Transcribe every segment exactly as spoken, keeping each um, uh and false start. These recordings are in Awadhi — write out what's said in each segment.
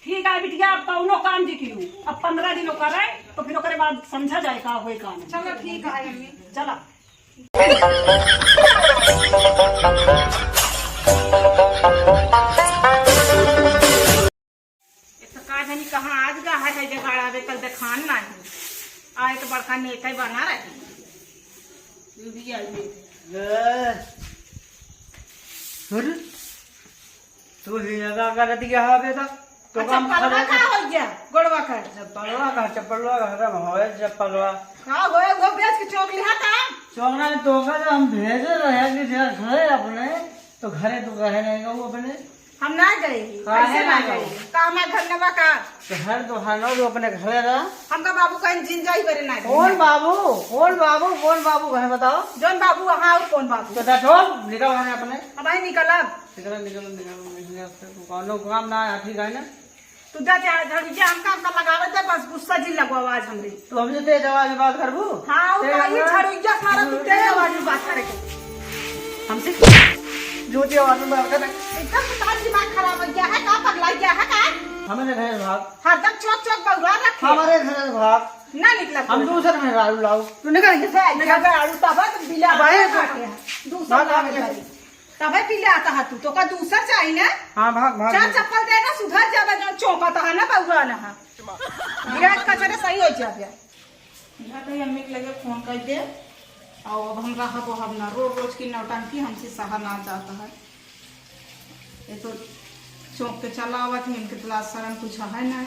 ठीक है बिटिया, अब कौनो काम जी कियो, अब पन्द्रह दिन ओकर है, तो फिर ओकरे बाद समझा जाए का होए का नहीं। चलो ठीक है अम्मी। चला। एक तो का जानी कहाँ आज गा है, है जगाड़ा बे तक देखान नाही। आए तो बड़का नेता बना रहे। ए, अरे, तू ही लगा कर दिया है बेटा। तो अच्छा, काम पलवा खराब का हो गया? गोड़वा का? चप्पलवा का, चप्पलवा का हरम होए, चप्पलवा। का होए, वो बेच के चौक लिहा का? चौक ना, तो का हम भेजे रहे कि जरा घरे अपने, तो घरे तो रहे नहीं वो अपने। हम ना गए, काहे कैसे ना ना गए? गए? का हमार घर नवा का? तो हर दोहानो जो अपने घरे रहा। हमका बाबू कहीं जिन जाई बरे ना गए। कौन बाबू? कौन बाबू? कौन बाबू है बताओ? जौन बाबू वहाँ और कौन बाबू? तो डटोल, निकल घरे अपने। अब आई निकलब। निकल, निकल, निकल, निकल, कौनो काम ना है, ठीक है ना? तू जा, जा, झड़ुइया हमका, हमका लगावे दे, बस गुस्सा जिन लगवावा आज हमरे। तो हमसे तेज आवाज में बात करबू? हाँ, वो तेज कही आवाज? झड़ुइया मारा, तू तेज आवाज में बात करे के। हमसे जो तेज आवाज में बात करे। एकदम से तुम्हारा दिमाग खराब हो गया है का? पगला गया है का? हमारे घर भाग। हरदम चौक चौक बउरा रखे। हमारे घर भाग। ना निकला हम कोई। दूसर में राड़ू लाऊ। तू निकल यहाँ से। निकल। निकल आड़ू तब बिला भाई, काटे हैं। दूसर भाग, लावे भाग। करी। तबे पी ले आता है तू, तो का दूसर चाही ना? हाँ, भाग, भाग, चार भाग। चप्पल दे ना, सुधर जाबे, जो चौंकत है ना, बउरा ना है। गिराज कचरे सही हो जाबे। यहाँ तो अम्मी के लगे फोन कर दे, और अब हम रहब वहब ना, रोज रोज की नौटंकी हमसे सहा ना जाता है। ये तो चौंक के चला आवत है, इनके तो लाज शरम कुछ है ना।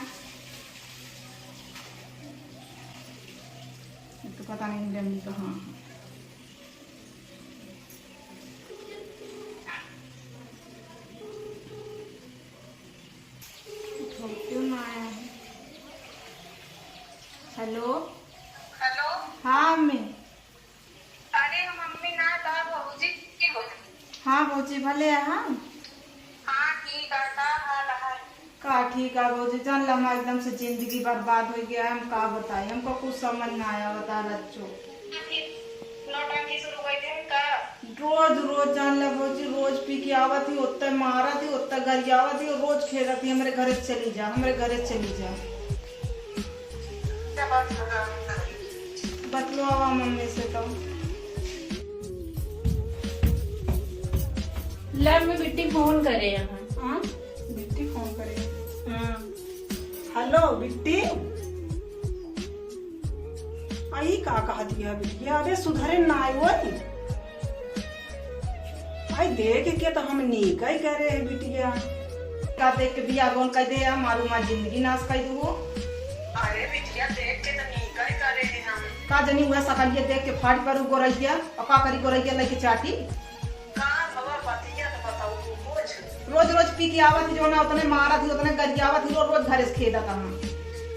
ये तो पता नहीं इनके अम्मी कहाँ है। उठाओ, क्यों ना आया है? हेलो। हेलो। हाँ, अम्मी। अरे, हम अम्मी ना, तो भौजी की बोल। हाँ, भौजी, भले है, हाँ। हाँ, ठीक है, का हाल है? का ठीक है भौजी, जान ला हमार एकदम से जिंदगी बर्बाद हो गया है, हम का बताई, हमको कुछ समझ ना आया, बता रच्चो। नौटंकी शुरू कर दे का? रोज, रोज जान ला भौजी, रोज पी के आवत ही, ओत्ते मारत ही, ओत्ते गरियावत ही, रोज खेदत ही, हमरे घरे चली जा, हमरे घरे चली जा। क्या बात लगा? बतलो आवा मम्मी से तो। ला, मैं बिट्टी फोन करे यहाँ। हाँ? बिट्टी फोन करे। हाँ। हेलो, बिट्टी। आई का कहत हिया बिटिया? अबे सुधरे ना आई वही। आई देख के तो हम नीक ही करे है बिटिया। का देख के बिया गोन कह दे या मारू माँ जिंदगी नाश कर दू। अरे बिटिया देख के तो नीक ही करे है हम। का जनी हुआ सकलिए देख के फाड़ पर गोरैया और का करी गोरैया लेके चाटी। का हवा बतिया तो बताऊ तू कुछ। रोज रोज पी के आवत ही, जो ना उतने मारत ही, उतने गरियावत ही, रोज रोज घरे से खेदत हम।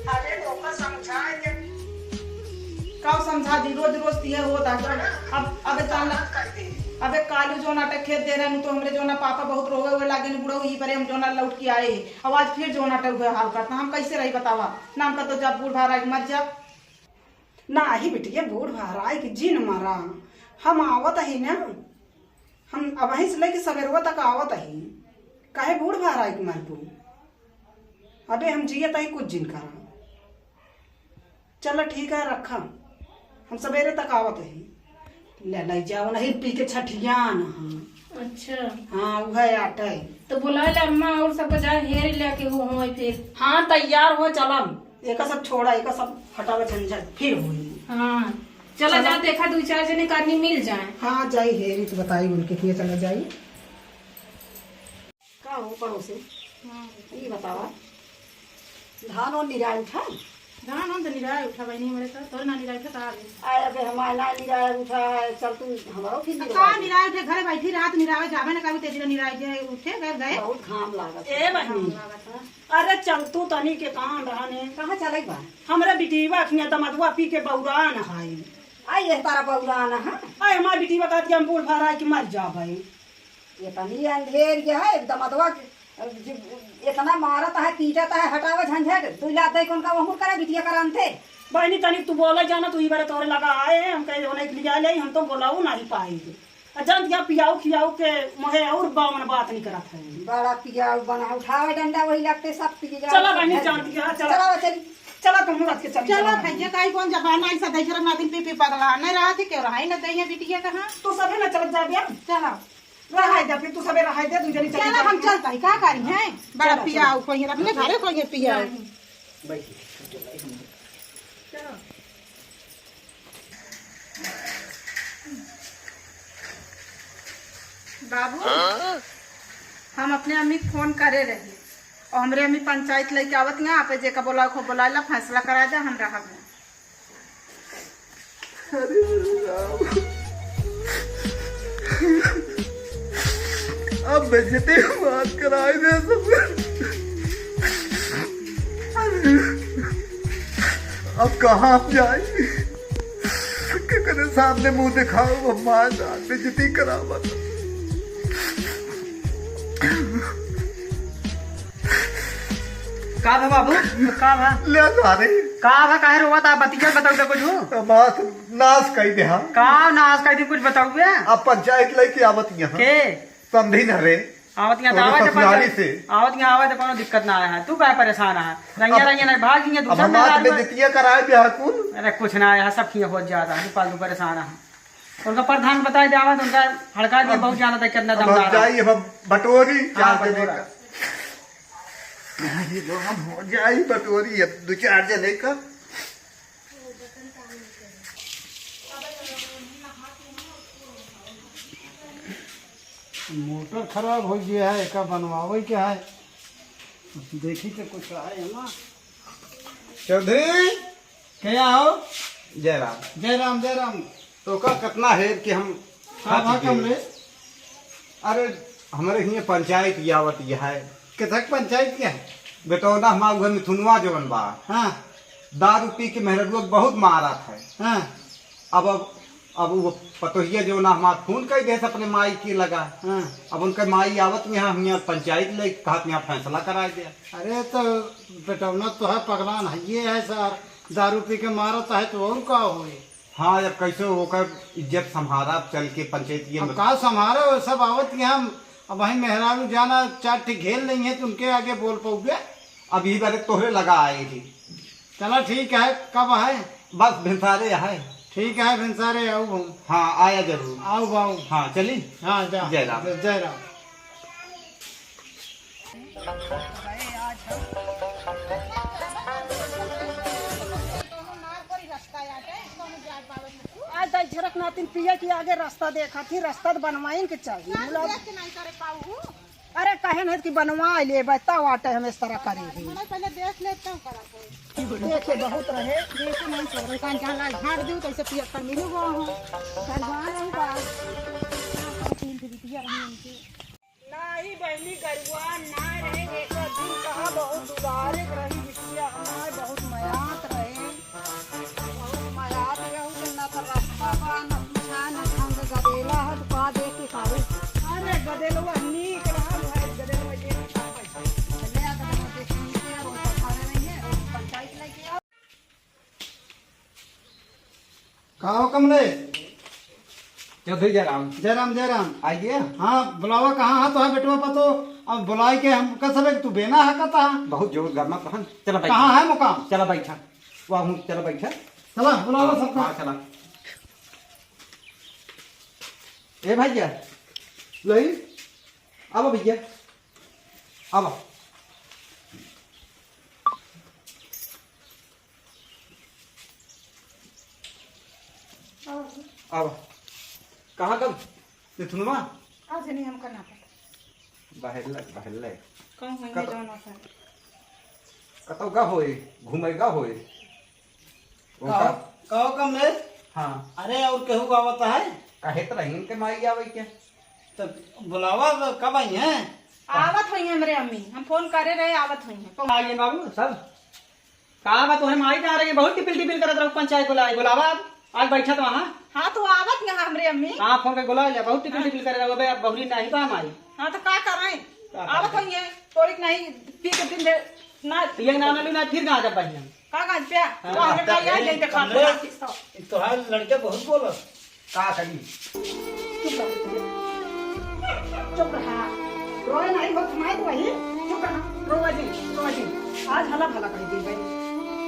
अरे तो ओका समझाए के। का समझा दी, रोज रोज तिहे होत है। हाँ। अब, अबे चांद समझ कर दे। अबे कालू जो नाटक खेद दे रहे तो हमरे जो ना पापा बहुत रोवे हुए लागे न बुढ़ऊ ही परे हम जो ना लौट के आए। अब आज फिर जो नाटक हुए हाल करता, हम कैसे रही बतावा? ना हमका तो जब बूढ़ भारा के मर जा। नाही बिटिया, बूढ़ भारा के जिन मरा, हम आवत ही ना। हम अबहीं से लेके सबेरवा तक आवत ही, काहे बूढ़ भारा के मरबू? अबे हम जियत ही कुछ जिन करा। चलो ठीक है, रखा, हम सबेरे तक आवत ही। ले, ले जाओ, नहीं पी के छठियान, हाँ। अच्छा। हाँ, उहे आटे। तो बुला ले अम्मा और सबको जा हेर ले के हो, हो फिर। हाँ, तैयार हो, चलम। एका सब छोड़ा, एका सब हटावे झंझट, फिर होई। हाँ, चला चला। जा, देखा दो चार जने का आदमी मिल जाए। हाँ, जाई हेरी तो बताई उनके किए चला जाई। का हो पड़ोसी? हाँ। ई बतावा, धान और निराई उठा? धान हम तो निराई उठा बहनी, हमरे तो तोर ना निराई उठा तो आ गए। आय अबे हमारे ना निराई उठा है, चल तू हमारो फिर तो निराई का दे। निराई उठे, घरे बैठी रात निरावे जावे ना, कभी तेजी निराई जे उठे, घर गए। बहुत घाम लागत ए है। बहनी। घाम लागत है। अरे चल तू तनी के काम रहने। कहाँ चले बा? हमरा बिटीवा अखियाँ दमदवा पी के बौरान है। आई ये तारा बौरान है। आई हमार बिटीवा कहती हम बूढ़ भराई के मर जाबे। ये तनी अंधेर ये है, एकदम अदवा के, जे इतना मारत है, पीटत है, हटावा झंझट, दुई लात दे कौन का वहमुर करे बिटिया करन थे। बहनी तनी तू बोले जाना, तू ई बारे तोरे लगा आए हैं, हम कहे उन्हें लिया ले, हम तो बोलाऊ नहीं पाएंगे। जान दिया, पियाऊ खियाऊ के मोहे और बावन बात नहीं करत है। बड़ा पियाऊ बना, उठावे डंडा, वही लगते सब पिए जा। चला बहनी, जान दिया, चला। चला, चली। चला, तुम रख के चली, चला चला। भैया, काई कौन जमाना ऐसा देख रहा, नातिन पी पी पगला, नहीं रहा थी क्यों रहा, ही ना दइया बिटिया कहाँ। तू सभी ना चल जा बिया। चला। रहाई दे, फिर तू सबे रहाई दे, दू जनी चली चला, जा। हम चलता ही, का करी हैं? बड़ा चला, पियाऊ चला। कोई अपने घरे कोई पियाऊ। नहीं। बैठ। चला। बाबू, हाँ? हम अपने अम्मी के फोन करे रही और हमरे अम्मी पंचायत लेके आवत ना, आपे जेका बोलाओ को बोलाइला, फैसला करा दे, हम रहब ना। अरे राम। अब बेइज्जती बात कराए दे सब। अब कहाँ हम जाए? केकरे सामने मुँह दिखाओ, अब मार डाल, बेइज्जती करावत। का बा बाबू? का बा? ले सारे। का बा, काहे रोवत आ? बतिया बताऊ दे कुछ। हमार नाश कई दे, हाँ। का नाश कई दे, कुछ बताऊ बे? अब पंचायत लेके आवत यहाँ। के? समझी न रे। आवत यहाँ तोरे दावा दे ससुरारी पंचायत। से। आवत यहाँ आवे तो कोनो दिक्कत ना आया है। तू काहे परेशान है? रंगिया, अब, रंगिया ना भाग गई है, अब दूसरा हमार मेहरारू है। बेइज्जतिया कराए दे, हाँ, कुल। अरे कुछ ना आया, सब किया बहुत ज्यादा है, तू फालतू परेशान है। उनका प्रधान बताए दे, आवत उनका हड़का दे, अब, बहुत ज्यादा था, कितना अब हम दमदार है। जाई, अब हम बटोरी, हाँ, चार जने बटोरा। का। ये दो हम हो जाई बटोरी, अब दो चार जने का। मोटर खराब हो गया है, एका बनवावे के है। देखी तो कुछ है ना। चौधरी, क्या हो? जय राम। जय राम, जय राम। तो का कितना है कि हम का थक भा गए। कमलेश? अरे, हमरे हियाँ पंचायत आवत यह है। किधर पंचायत क्या है? बेटौना हमार घर मिथुनवा जवन बा। हाँ। दारू पी के मेहररुआ बहुत मारत है। हाँ। अब, अब, अब वो पतोहिया जवन हमार फोन कई देत अपने माई के लगा। हाँ। अब उनके माई आवत यहाँ, हम यहाँ पंचायत ले कहत यहाँ फैसला कराए दे। अरे तो बेटौना तो है पगलान है, ये है सर, दारू पी के मारत है तो और का होई? हाँ, अब कैसे ओकर इज्जत संभारा, अब चल के पंचायत ये अब में। का संभारे, वो सब आवत कि हम, अब वहीं मेहरारू जाना चार ठे घेर नहीं है, तो उनके आगे बोल पउबे। अब यही बारे तोहरे लगा आए थी। चला ठीक है, कब है? बस भिनसारे है। ठीक है, भिनसारे आऊ हम। हाँ, आया जरूर। आऊ बाऊ। हाँ, चली। हाँ, जा। जय राम। जय, जय राम। आज दाई झरक नातिन पिया की आगे रास्ता देखा थी, रास्ता तो बनवाइन के चाहिए। काहे मुला देख के नहीं करे पाऊ? अरे कहे नहीं कि बनवा ले, बताओ आटे हम इस तरह करे ही। मने पहले देख ले तब करा कोई। देखे बहुत रहे। देखे नहीं तो कान जहाँ लाल झाड़ दूँ, कैसे पिया कर मिलू वो हो। करवा रही बात। तीन दिन पिया रही उनकी। नाही बहिनी गरुआ ना रहे, एको दिन कहा बहुत दुलारे रही बिटिया हमार, बहुत मयात रहे, बहुत मयात रहे, तो ना तो रास्ता बा, ना पूछा, ना ढंग गदेला है, तो का देख के खावे। अरे गदेलवा नीक रहा, भाई गदेलवा ये ले आ, गदेलवा देख नीक है, वो तो खा रहे हैं, पंचायत लेके आओ। का हो कमले? चौधरी जयराम। जयराम, जयराम। आइए। हाँ, बुलावा कहाँ है तो है बेटवा पतो? अब बुलाई के हम कह सबे तू बेना है कहता। बहुत जोर गर्मा कहन। चला बैठा। कहाँ है मुकाम? चला बैठा। वाह, हूँ, चला बैठा। चला, बुलावा हाँ, सबका। हाँ, चला। ए भैया, लई, आवा भैया, आवा। आवा। कहाँ गल? मिथुनवा? आज नहीं हमका ना पता। बहले, बहले। कहूँ होइए कत-, जौन होता है। कतौ गा होए, घूमे गा होए। कहो, उनका कहो कमलेश। हाँ। अरे और केहू आवत है? कहे तो रही इनके माई आवे के। तो बुलावा तो कब आई हैं? आवत होइहैं हमरे अम्मी, हम फोन करे रहे, आवत होइहैं। आइए बाबू, सब। का बा, तोहरे माई जा रही है, बहुत टिपिल टिपिल करत रहो, पंचायत बुलाए, बुलावा अब, आज बैठत वहाँ। हाँ, तो आवत यहाँ हमरे अम्मी। हाँ, फोन करके बुला लिया, बहुत टिपिल टिपिल करे रहो, अबे अब बहुरी नहीं बा माई। हाँ, तो का करें? का आवत करें? होइहैं, तोरी के नहीं, पी के दिन दे, ना। ये ना, ना, ना, फिर कहाँ जब बहिन? का गाज पे? हाँ। तो हमरे भाई आ जाइए, देखा, कमलेश, बोला किस तो। तोहार लड़के बहुत बोलत। का करी? चुप रहा, रोए नहीं हो तुम्हारे तो वही, चुप रहा, रोवा जिन, रोवा जिन। आज हला भला कह दी भाई,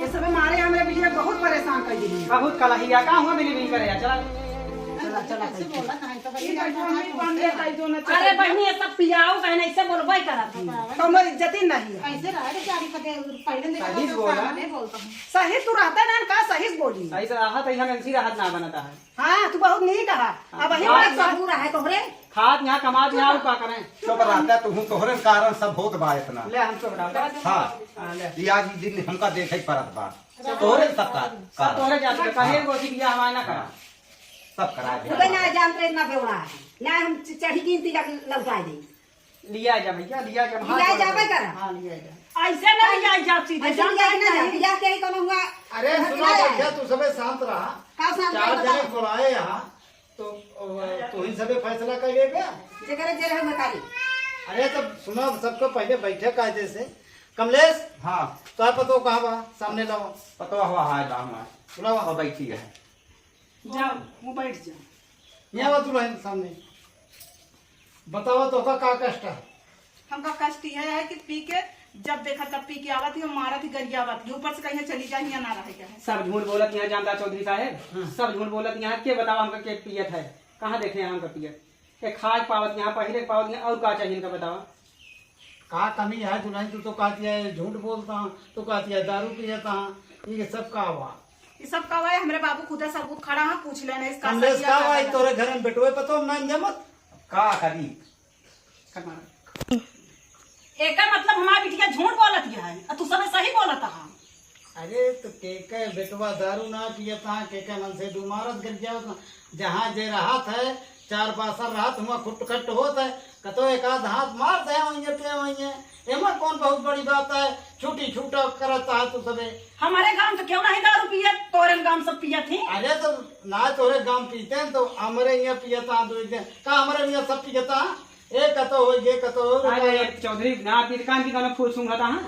इस समय मारे हमरे बिटिया बहुत परेशान कर दी। बहुत कलहिया का हुआ बिली बिली करे, चला। चला, चला, कैसे बोला था, ऐसा बच्चा ये बच्चा नहीं बंद है, भाई, जो ना अरे चला। बहनी, ये सब पियाऊ बहन ऐसे बोलबे करत है। कौनो इज्जत ही नहीं है। ऐसे रहा बेचारी, पहले देखा सही तो बोला। सामने बोलता हूँ। सही तू रहता ना का, सही से बोली। सही से रहा तो यहाँ में इसी राहत ना बनता है। हाँ, तू बहुत नीक कहा। अब वही हाँ, बात सब बुरा है तोहरे। खात यहाँ, कमात यहाँ, और का करें? चुप रहता तू, तोहरे कारण सब होत बा इतना। ले, हम चुप रहा। हाँ। हाँ, ले। ये आज ई दिन हमका देखे के पड़त बा। चुप। तोहरे सब का, सब का। तोहरे जात के, काहे हाँ। गोसी बिया हमारे ना करा। हाँ। सब करा दे। तू ना जानत रहे, ना बेवड़ा है। ना हम च-, चढ़ी कीमती लग-, लौटा दे। लिया जा भैया, लिया जा, हम हाथ लिया जोड़ जाबे के। करा। हाँ, लिया जा। ऐसे ना लिया जा सीधे, ऐसे जान लिया ना जा, नहीं। लिया के ही कोनो हुआ। अरे घर सुनो, ना आए। भैया, तू सबे शांत रहा। का शांत चार रहा? जने बुलाए यहाँ, तो, अ, तू ही सबे फैसला कर लेबे। जेकरे जे रहे, बता दे। अरे, तब सुनो, सबको पहले बैठे कायदे से। कमलेश, हाँ। तो पतो कहाँ बा? सामने लाओ। पतो हुआ है, बा हमार। बुलाओ। और बैठी है। जाओ, वो बैठ जाओ। यहाँ आवा दुल्हन सामने। बतावा, तोहका का कष्ट है? हमका कष्ट यह है कि पी के जब देखा तब पी के आवत ही, मारत ही, गरियावत ही, ऊपर से कहीं चली जाए, यहाँ ना रहे के है। सब झूठ बोलत यहाँ जानता चौधरी साहेब, हाँ। सब झूठ बोलत यहाँ। के बतावा हमका के पियत है? कहाँ देखे हैं हमका पियत? के खाए के पावत यहाँ, पहिरे के पावत यहाँ, और का चाहिए इनका बतावा? का कमी है दुल्हन? तू तो कहती है झूठ बोलता हूँ, तू कहती है दारू पियता हूँ, ये सब का हुआ? ये सब का हुआ है? हमरे बाबू खुदा सबूत खड़ा है, पूछ लेना इसका कमलेश, सही का है, हुआ है? गलत। तोरे घर में बेटवे पतो हम ना जमत? का करी? एकर मतलब हमार बिटिया झूठ बोलत है, और तू सब सही बोलत है। अरे, तो के के बेटवा दारू ना पियत हा, के के मन से दू मारत गरियावत हा। जहाँ जे रहत है, चार पासर रहत, हुआ खुट खट होत है, कतो एक आध हाथ मार दे, वहीं पे, वहीं। एमा कौन बहुत बड़ी बात है, छूटी छूटा करत हा तू सबे। हमारे गाँव तो क्यों नहीं दारू पियत, तोरे गाँव सब पियत ही। अरे, तो ना तोरे गाँव पीते हैं, तो हमरे यहाँ पियत हा दो एक दिन। का हमरे यहाँ सब पियत हा? ए, कतो हो, ये कतो हो, अरे, रुपया। चौधरी, ना पीत कान की गाना फूल सूंघत हा।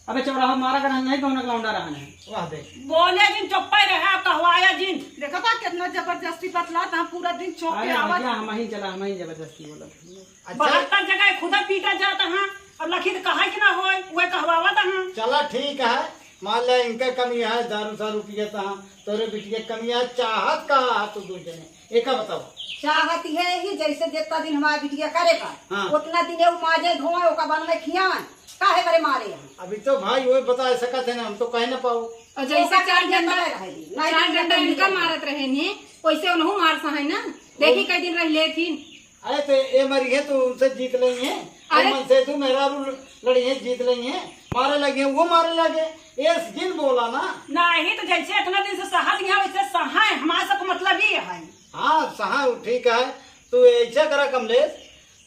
अबे चौराहा मारा कर नहीं, कौन लौंडा रहा है। वाह, देख। बोले जिन, चुप्पे रहे, आप कहवाया जिन। देखा था कितना जबरदस्ती बतला था, पूरा दिन चौक अरे पे आवाज। भैया, हम ही चला, हम ही जबरदस्ती बोला। अच्छा। बहत्तर जगह खुदा पीटा जाता है, अब लखी तो कहा कि ना होए, वह कहवावा था। चला ठीक है, मान ले इनका कमी है, दारू सारू पियत है, तोरे बिटिया कमी है, चाहत का है तू दो जने? एका बताओ। चाहत है ही जैसे जितना दिन हमारा बिटिया करे का, हाँ। उतना दिन ये माजे धोए, ओका बन में खियाए, काहे करे मारे हम? अभी तो भाई वही बता सकत है ना, हम तो कह ना पाओ। और जैसे ओका चार चार डंडा, डंडा रहे दी, नहीं चार दिन डंडा तक इनका नहीं मारत रहे नी, वैसे उनहु मार सा है ना। देखी वो कई दिन रह लेथिन। अरे तो ये मरी है तो उनसे जीत लेंगे, अरे। मन से तू मेरा रू लड़ी है, जीत लेंगे, मारे लगे, वो मारे लगे, ये जिन बोला ना। नहीं तो जैसे इतना दिन से सहत यहाँ वैसे सहाय, हमारा सब मतलब ही है। हाँ, सहा ठीक है। तू ऐसे करा कमलेश,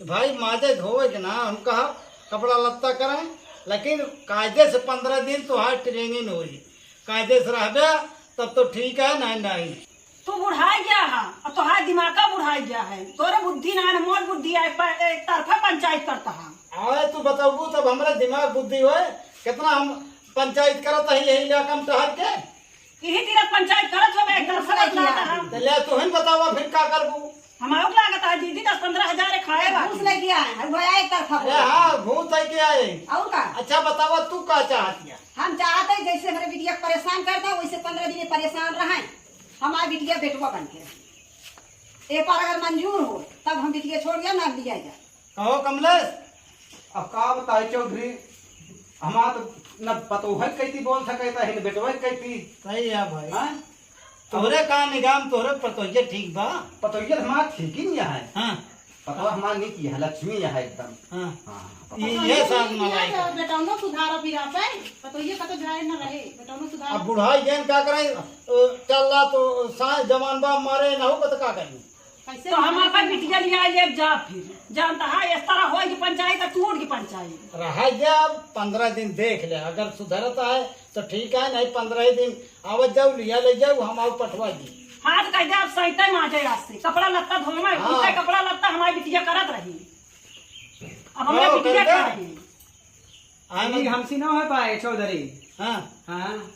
भाई माजे धोवे के ना, हम कहा कपड़ा लत्ता करें, लेकिन कायदे से पन्द्रह दिन तोहार training होई, कायदे से रहबे तब तो ठीक है, नहीं, नहीं। तू बुढ़ाई गया है, और तोहार दिमाग का बुढ़ाई गया है, तोरे बुद्धि ना है, मोर बुद्धि आए, प-, एक तरफा पंचायत करता है। आए तू बताबू तब हमरा दिमाग बुद्धि होए, कितना हम पंचायत करत है यही इलाका में टहर के। इही तीरथ पंचायत करत होबे, एक तरफा घूस लेके बतलाता आए। है। तो ले, तोहन बतावा, फिर का करबू? हमारो के लागत है, दीदी, दस पन्द्रह हजार खाए घूस बाकी। लेके आए हैं, वो एक तरफा अरे बोला। हाँ, घूस लेके आए। और का? अच्छा बतावा, तू का चाहत है? हम चाहत है, जैसे हमरे बिटिया के परेशान करता, वैसे पन्द्रह दिन परेशान रहे, हमार बिटिया बेटवा बन के रहे। ए पर अगर मंजूर हो, तब हम बिटिया छोड़ दिया, ना लिया जा। कहो कमलेश। अब का बताई चौधरी, हमार तो न पतोहर कैती बोल सके, त हिन बेटवा कैती। सही है भाई। हाँ? तोहरे का निगाह में तोहरे पतोहिया ठीक बा? पतोहिया हमार ठीक ही नहीं है। हाँ। पतोह हमार नीक ही है, लक्ष्मी है एकदम। हाँ। हाँ, ये, पतोह ये साथ में ये लायक तो है। बेटौनो सुधारो फिर आप, हैं? पतोहिया का तो जाए न रहे, बेटौनो सुधारो। अब बुढ़ाई गैन का करें, अ, चल रहा तो साँस जवान बा मारे ना हो, तो का करें? कैसे तो हम मारे अपन ना? बिटिया लिया लेब जा फिर। जानता है, इस तरह होए कि पंचायत टूट की पंचायत। रहा जा, अब पन्द्रह दिन देख ले, अगर सुधरता है तो ठीक है, नहीं पन्द्रह ही दिन आवत जाऊ, लिया ले जाऊ, हम आऊ पठवा दी। हाथ कह दे, अब सहिते माजे आज से। कपड़ा लत्ता धोवे, हाँ। उनका कपड़ा लत्ता हमारी बिटिया करत रही। अब हमारी हाँ, बिटिया कर दे। का रही। हाँ, ये ना। हमसे ना हो पाए चौधरी। हाँ। हाँ।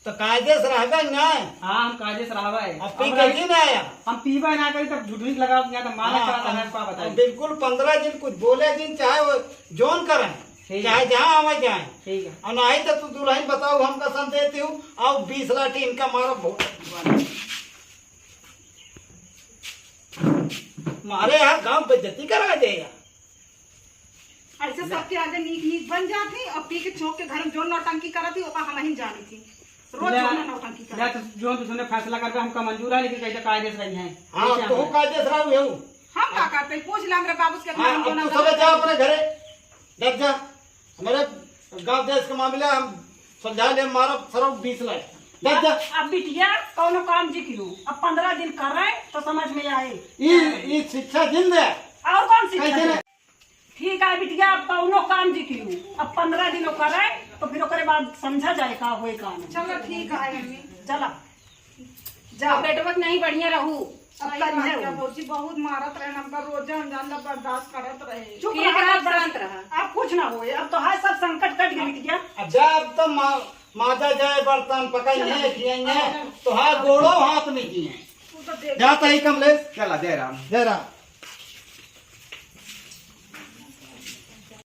तो कायदे से रहबे ना। हाँ, हम कायदे से रहबे। अब पी अब के रही- जी ना आया। हम पीबे ना करी, तब झुठुनी लगाओ, यहाँ तो माना हाँ, चला हम- रहा है, का बताई? हम बिल्कुल पन्द्रह दिन कुछ बोले दिन, चाहे वो जोन करें, ठीक है। चाहे जहाँ आवे जाए। ठीक है। और नहीं तो तू दुल्हन बताओ, हमका संदेश देती हूँ, आओ बीस लाठी इनका मारो, बहुत मारे यार, गाँव बेइज्जती करा दे यार। ऐसे सबके आगे नीक नीक बन जात ही और पी के चौक के घर में जोन नौटंकी करत ही, ओका हम ही जानी थी। रोज ले, जोन नौटंकी ले, करत। तो जोन तू सुने फैसला करके हमका मंजूर है, लेकिन कैसे कायदे से रही हैं। हाँ, कैसे तो हमें? कायदे से रही हूँ। हम का करते हैं? पूछ ले हमरे बाबू से, हाँ, हम अब जोन तू नौटंकी सब जा करत। अपने घरे, डर जा। हमारे गाँव देश के मामले हम सुलझा ले, मारब सरब बीस लाख। डर जा। अब बिटिया कौनो काम जी कियो, अब पन्द्रह दिन कर रहे तो समझ में आए। ई, ई शिक्षा जिन दे। और कौन शिक्षा कैसे दे? नहीं? ठीक है बिटिया, अब कौनो काम जी कियो, अब पन्द्रह दिन करे तो फिर ओकरे बाद समझा जाए का होए का नहीं। चलो ठीक है मम्मी। चला जा। अब बेटवा के नहीं बढ़िया रहू। अब सही कल बात है है वो। भौजी, बहुत मारत रहे हमका, रोज अनजान ला बर्दाश्त करत रहे। चुप ठीक रहा, है, अब बर्दाश्त शांत रहा। अब कुछ ना होए, अब तो है सब संकट कट गए बिटिया। अब जा, अब तो मा-, माजा जाए बर्तन पकाइए, चलो। खियाइए, तो हाथ गोड़ो हाथ में किए। तू तो देख। जाता ही कमलेश। चला, जय राम। जय राम।